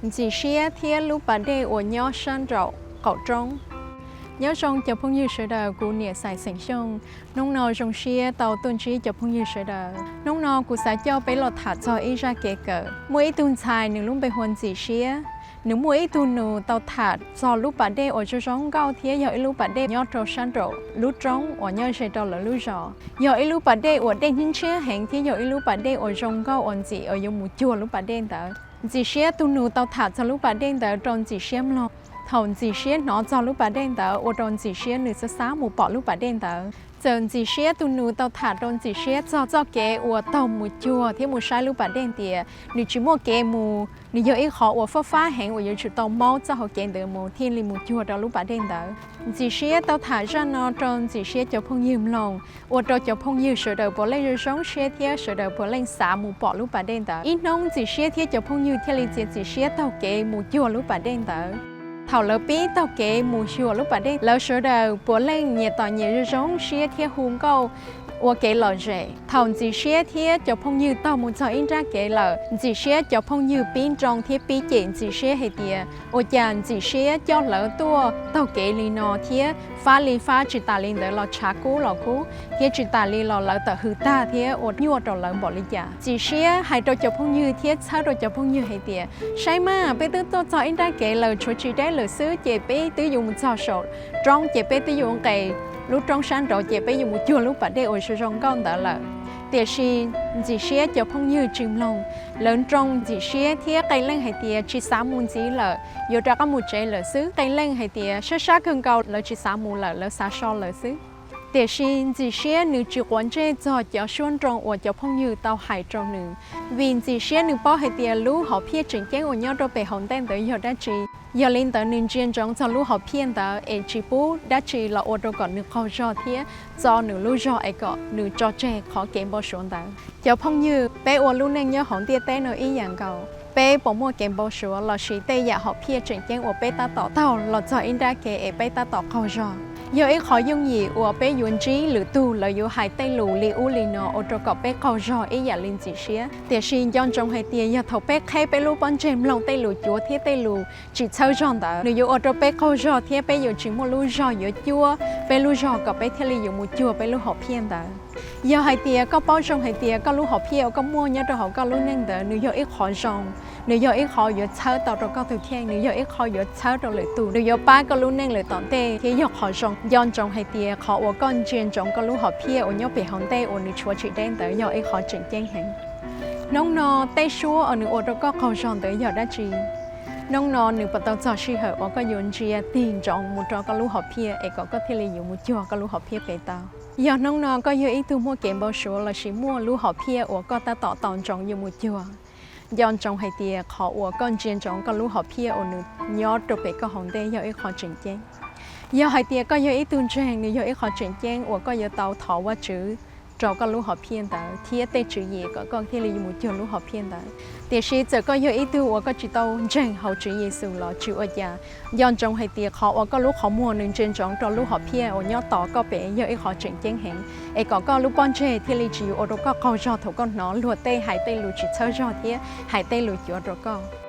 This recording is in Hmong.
Ntxim siab thiab lub pas dej uas nyob sab nraum qaum roob. Nyob zoo cov phooj ywg sawv daws, kuv niam Xais xeem Xyooj. Hnub no zoo siab tau tuaj ntsib cov phooj ywg sawv daws. Hnub no kuv xav coj peb los tham txog ib zaj kev kawm. Muaj ib tug ntxhais nws lub npe hu ua Ntxim Siab. Nws muaj ib tug nus tau tham txog lub pas dej uas zoo zoo nkauj thiab yog ib lub pas dej nyob rau sab nraum lub roob uas nyob ze rau lawv lub zos. Yog ib lub pas dej uas dej ntshiab ntshiab heev thiab yog ib lub pas dej uas zoo nkauj uas Ntxim uas yuav mus cuag lub pas dej ntawd. Ntxim Siab tus nus tau tham txog lub pas dej ntawd rau Ntxim Siab mloog. Thaum Ntxim Siab hnov txog lub pas dej ntawd ua rau Ntxim Siab nws xav xav mus pom lub pas dej ntawd. Txawm Ntxim Siab tus nus tau tham rau Ntxim Siab txog txoj kev uas taug mus cuag thiab mus saib lub pas dej tias nws tsis muaj kev mus, nws yog ib qhov uas fab fab heev uas yuav tsum tau maub txoj hauv kev ntawd mus thiaj li mus cuag rau lub pas dej ntawd. Ntxim Siab tau tham zaj no rau Ntxim Siab cov phooj ywg mloog, ua rau cov phooj ywg sawv daws puav leej zoo zoo siab thiab sawv daws puav leej xav mus pom lub pas dej ntawd. Ib hnub Ntxim Siab thiab cov phooj ywg thiaj li txiav Ntxim Siab taug kev mus cuag lub pas dej ntawd. Thaum lawv pib taug kev mus xyuas lub pas dej, lawv sawv daws puav leej nyias tos nyias zoo zoo siab thiab hu nkauj ua kev lom zem. Thaum Ntxim Siab thiab cov phooj ywg taug mus txog ib nrab kev lawm, Ntxim Siab cov phooj ywg pib nroo thiab pib cem Ntxim Siab hais tias ua cas Ntxim Siab coj lawv tuaj taug kev li no thiab fab li fab, tsis tas li ntawd los tshav kub los kub thiab tsis tas li los lawv tawm hws tag thiab ua nyuaj rau lawv npaum li cas. Ntxim Siab hais rau cov phooj ywg thiab txhawb rau cov phooj ywg hais tias saib mas, peb twb tuaj txog ib nrab kev lawm, tshuav tsis deb lawm xwb ces peb twb yuav mus txog saum roob ces peb twb yuav nqes lub roob sab nraud ces peb yuav mus cuag lub pas dej uas zoo zoo nkauj ntawd lawm. Tiam sis Ntxim Siab cov phooj ywg tsis mloog, lawv nroo Ntxim Siab thiab qee leej hais tias tsis xav mus ntxiv lawm, yuav rov qab mus tsev lawm xwb. Qee leej hais tias sab sab kawg nkaus lawv tsis xav mus lawm, lawv xav so lawm xwb. Tiam sis Ntxim Siab nws tsis quav ntsej txog cov suab nroo uas cov phooj ywg tau hais rau nws, vim Ntxim Siab nws paub hais tias lub hom phiaj tseem ceeb uas nyob rau pem hauv ntej ntawd yog dab tsi. Yog li ntawd nws ntsia ntsoov txog lub hom phiaj ntawd es tsis pub dab tsi los ua rau kom nws qaug zog thiab txo nws lub zog es kom nws tso tseg qhov kev npau suav ntawd. Cov phooj ywg, peb ua lub neej nyob hauv ntiaj teb no ib yam nkaus, peb puas muaj kev npau suav lossis tej yam hom phiaj tseem ceeb uas peb tab tom taug los txog ib nrab kev es peb tab tom qaug zog? Yog ib qhov yooj yim uas peb yuav ntsib lwm tug lawv yuav hais tej lus li ub li no ua rau kom peb qaug zog ib yam li Ntxim Siab. Tiam sis nco ntsoov hais tias yog thaum peb qheb peb lub pob ntseg mloog tej lus cuav thiab tej lus tsis txhawb zog ntawd, nws yuav ua rau peb qaug zog thiab peb yuav tsis muaj lub zog yuav cuab peb lub zog kom peb thiaj li yuav mus cuag peb lub hom phiaj ntawd. Yog hais tias koj paub zoo hais tias koj lub hom phiaj uas koj muaj nyob rau hauv koj lub neej ntawd nws yog ib qhov zoo, nws yog ib qhov yuav txhawb tau rau koj tus kheej, nws yog ib qhov yuav txhawb rau lwm tus, nws yuav pab koj lub neej lawm tom ntej thiab yog qhov zoo. Nco ntsoov hais tias qhov uas koj ntsia ntsoov koj lub hom phiaj uas nyob pem hauv ntej uas nws tshuav tsis deb ntawd yog ib qhov tseem ceeb heev. Hnub no tej suab uas nws ua rau koj qaug zog ntawd yog dab tsi? Hnub no nws puas tau txog sij hawm uas koj yuav ntsia tig ntsoov mus rau koj lub hom phiaj es kom koj thiaj li yuav mus cuag koj lub hom phiaj pem tau? Yog hnub no koj yog ib tug muaj kev npau suav lossis muaj lub hom phiaj uas koj tab tom tos ntsoov yuav mus cuag, nco ntsoov hais tias qhov uas koj ntsia ntsoov koj lub hom phiaj uas nws nyob rau pem koj hauv ntej yog ib qhov tseem ceeb. Yog hais tias koj yog ib tug ntseeg, nws yog ib qhov tseem ceeb uas koj yuav tau thov Vajtswv rau koj lub hom phiaj ntawd thiab tej tswv yim kom koj thiaj li yuav mus cuag lub hom phiaj ntawd. Tiam sis txawm koj yog ib tug uas koj tsis tau ntseeg hauv Tswv Yexus los tsis ua cas, nco ntsoov hais tias qhov uas koj lub qhov muag nws ntsia ntsoov rau lub hom phiaj uas nyob tos koj pem yog ib qhov tseem ceeb heev, es kom koj lub pob ntseg thiaj li tsis yuav ua rau koj qaug zog thaum koj hnov luag tej hais tej lus tsis txhawb zog thiab hais tej lus cuav rau koj.